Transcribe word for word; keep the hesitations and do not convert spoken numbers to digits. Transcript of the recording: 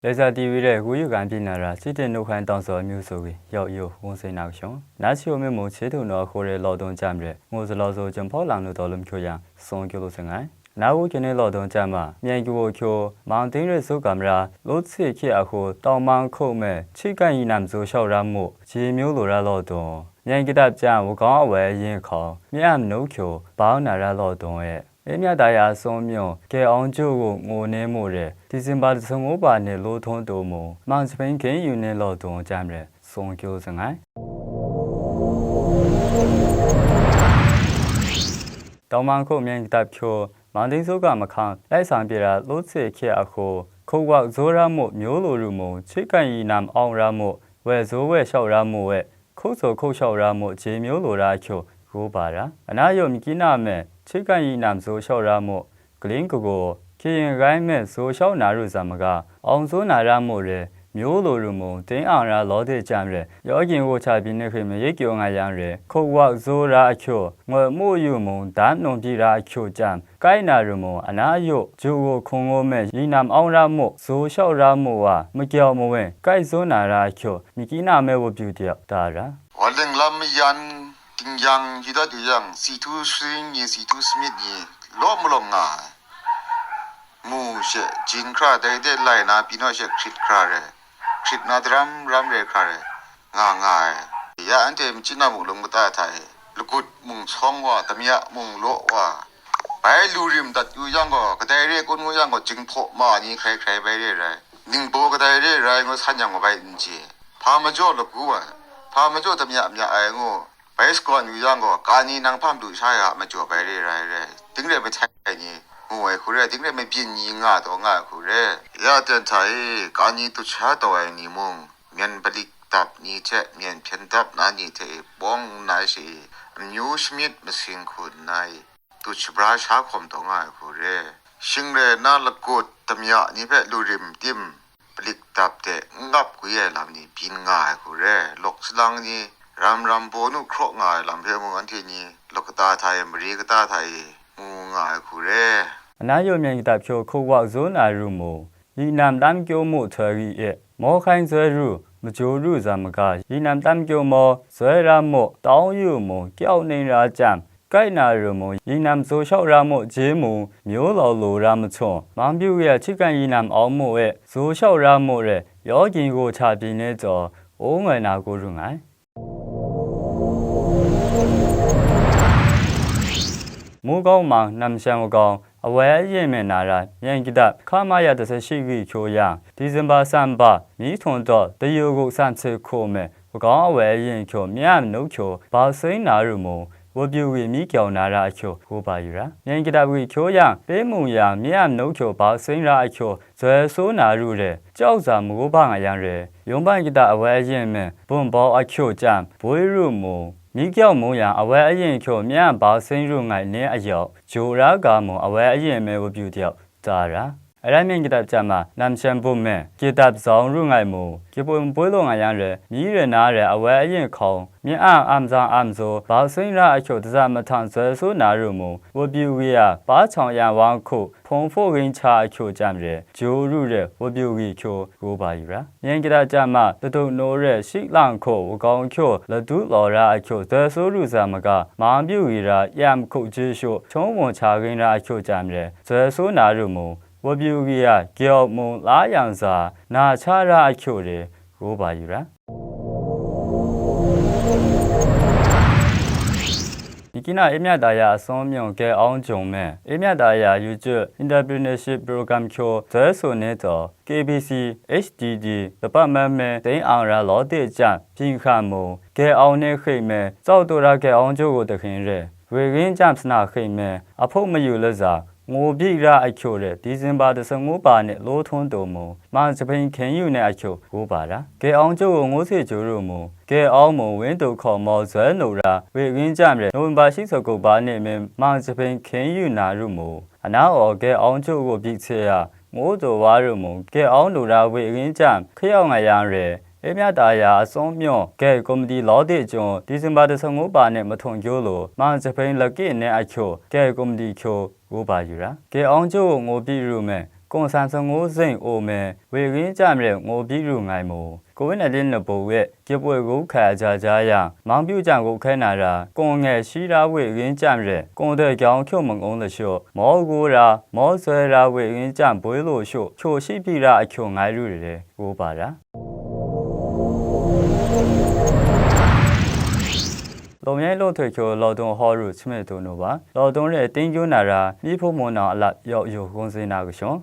Eza T V re gu yu gan pyi na ra, chi tin nu hkan tawng saw amyu su gwi, yau yu wung sai na kashung. Na chi u mi mu chi tu nu a hku re law dung jam re, ngu zalaw zo jum hpaw lang nu taw lum kyu yang, sung kyu lu sa ngai. Na wu kyu ni law dung jam ma, myen kyu wu kyu, mang ting re su gam ra, lut si hkye a hku, tawng mang hku me, chi kan yi nam zu shau ra mu, ji myu lu ra law dung. Myen kyu dap jang, wu gawng a wai a yin hkawng, mi am nu kyu, bau na ra law dung e. Emya daya sung myung, Gye Awng Ju Wu ngu ni mu re, December dasa ngu ba ni lu htung tu mu, Mang Jahping Ginyu ni law dung jam re, sung kyu sa ngai. Tawng mang hku myen kyu dap hkyu, mang ting su ga mahkang, lai sang pyi ra lut si hkye a hku, hkuk wak zu ra mu, myu lu ru mu, chi kan yi nam awng ra mu, wai zu wai shau ra mu e, hkuk zu hkuk shau ra mu, ji myu lu ra a hkyu, gu ba ra. Ana yaw myi kyi na me, chi kan yi nam zu shau ra mu, kaling kagu, hkye yin gai me zu shau na ru za maga, awng zu na ra mu re, myu lu ru mu, ting ang ra law de jam re, yaw ging wu cha byin ni hkri mayit kyu nga yang re, hkuk wak zu ra a hkyu, ngoi mu yu mu, dan nung pyi ra a hkyu jam, kai na ru mu, ana yu, ju wu hkung ngu me, yi nam awng ra mu, zu shau ra mu wa, magyau mawen, kai zu na ra a hkyu, myi kyi na me wu byu de da ra. Wa leng lam mayan, Tinggyang yu dat yu yang, si htu sharin ni, si htu samyit ni, law malawng nga ai. Mu she, jin hkra dai de lai na, pyi naw she hkrit hkra re, hkrit na daram ram re hkra re, nga nga ai. Ya anhte machin na mung lung kata hta e, lagut mung sawng wa, damya mung law wa, bai lu rim dat yu yang gaw, kadai re kun ngu yang gaw, jinghpaw ma ni hkrai hkrai bai re rai, ningbaw kadai re rai ngu san yang gaw bai n chye. Hpa majaw lagu ai, hpa majaw damya mya ai ngu, bai sagawn yu yang gaw, kani nang hpam lu sha ya majaw bai re rai re, ting re mahtai ai ni, ngu ai hku re, ting re mabyin ni nga taw nga ai hku re. Ya ten hta e, kani tut sha taw ai ni mung, myen palik dap ni hte myen hpyen dap na ni hte e pawng nna shi, amyu shamyit masing hku nna e, tut shabra sha hkawm taw nga ai hku re. Shing rai nna lagut damya ni hpe lu rim tim, palik dap de n gap gwi ai lam ni byin nga ai hku re, lawk salang ni, ram ram baw nu hkraw nga ai lam hpe mung anhte ni, lawk kata hta e, mare kata hta e, mu nga ai hku re. Ana yaw myen kata hpyaw hku wak zaw na ru mu, yi nam lam kyaw mu htoi ri e, maw hkaing zoi ru, majaw ru za maga, yi nam lam kyaw maw, zoi ra mu, tau yu mu, kyau ning ra jam, kai na ru mu, yi nam zaw shau ra mu, je mu, myu lau lu ra mahtung, mang byu ya hti kan yi nam awng mu e, zaw shau ra mu re, yaw ging gaw hta pyi ni taw, o ngoi na ku ru nga ai. Mu kau mang, nam shan wa kau, awai ayin me na ra, myen kata, hka ma ya dasa shi gri hkyu yang, December san ba, mi htung taw, dayu guk san hte hku me, wa kau awai ayin hkyu, mya manu hkyu, bak sing na ru mu, wa byu gri mi gyau na ra a hkyu, hku ba yu ra. Myen kata gri hkyu yang, pe mu yang, mya manu hkyu, bak sing ra a hkyu, zoi su na ru re, chyau za magu ba nga yang re, yawng ban kata awai ayin me, bum bau a hkyu jam, boi ru mu, mi gyau mu yang, awai ayin hkyu, mya bak sing ru ngai ni a yau, jaw ra ga mu, awai ayin me wa byu de, da ra. Arai myen kata jam ma, nam shan bum me, kidap zaung ru ngai mu, kibun boi law nga yang re, mi re na re, awai ayin hkawng, myi ang am zang am zaw, bak sing ra a hkyu daza mahtang zoi su na ru mu, wa byu wi a, ba htawng yang wang hku, hpung hpaw ging hta a hkyu jam re, jaw ru re, wa byu wi hkyu, gu ba yu ra. Myen kata jam ma, taduk naw re, shik lang hku, wa kau hkyu, ladu law ra a hkyu, zoi su ru za maga, mang byu wi ra, yam hku je shu, hkyung wung hta ging ra a hkyu jam re, zoi su na ru mu, wa byu wi a, gyau mu, la yang za, na cha ra a hkyu re, gu ba yu ra. Myi kina Emya Daya Asung Myung Gye Awng Jung Me, Emya Daya Yuju Entrepreneurship Program Hkyu Zoi Su Ni Taw, K B C H D D Department Me Ding Ang Ra Law De Jam, Byin Hkan Mu, Gye Awng Ni Hkrit Me, Tsau Tura Gye Awng Ju Gu Dahkring Re, Wegrin Jam Sana Hkrit Me, Ahpuk Mayu Laza, Ngu Byi Ra A Hkyu Re, December Dasa Ngu Ba Ni Lu Htung Tu Mu, Mang Jahping Hkyen Yu Ni A Hkyu, Gu Ba Ra, Gye Awng Ju Gu Ngu Si Ju Ru Mu, Gye Awng Mu Win Tu Hkaw Maw Zoi Nu Ra, Wegrin Jam Re, November Shi Sa Gu Ba Ni Me, Mang Jahping Hkyen Yu Na Ru Mu, Ana Aw Gye Awng Ju Gu Byi Hte Ya, Ngu Tu Wa Ru Mu, Gye Awng Nu Ra Wegrin Jam, Hkayawng Nga Yang Re, Emya Daya Asung Myung, Gye Komiti Law De Jung, December Dasa Ngu Ba Ni Mahtung Gyu Lu, Mang Jahping Laki Ni A Hkyu, Gye Komiti Hkyu, Gu Ba Yu Ra, Gye Awng Ju Gu Ngu Byi Ru Me, 共产成功性 အိၣ်မဲ ဝေၵင်းကျမ်ရဲၣ် ငိုဘိရူၢ်ငိုင်မူ ကိုဝိဒ် nineteen နပူဝဲ ကၠိပ်ႈဝေႇဂူၶၢႆ အကြာကြာယံ မောင်းပြုတ်ကျင် ကိုခဲနာရာ ကိုငယ်ရှိရာ ဝေၵင်းကျမ်ရဲၣ် ကိုတဲ့ကြောင် ကျို့မငုံလရှု မော်ဂူရာ မော်ဆွဲရာ ဝေၵင်းကျမ် ဘွေလိုရှု ချိုရှိပြီရာ အချိုငိုင်ရူရဲၣ် ကိုပါရာ လောင်ရိုင်းလောင်ထွဲကျို လောင်တုံဟော်ရူ ချမ့ၢ်တူနူပါ လောင်တုံရဲၣ် တင်းကျိုးနာရာ မီးဖိမုန်နောင်အလပ် ရောက်ယူ ကုန်စင်နာကရှင်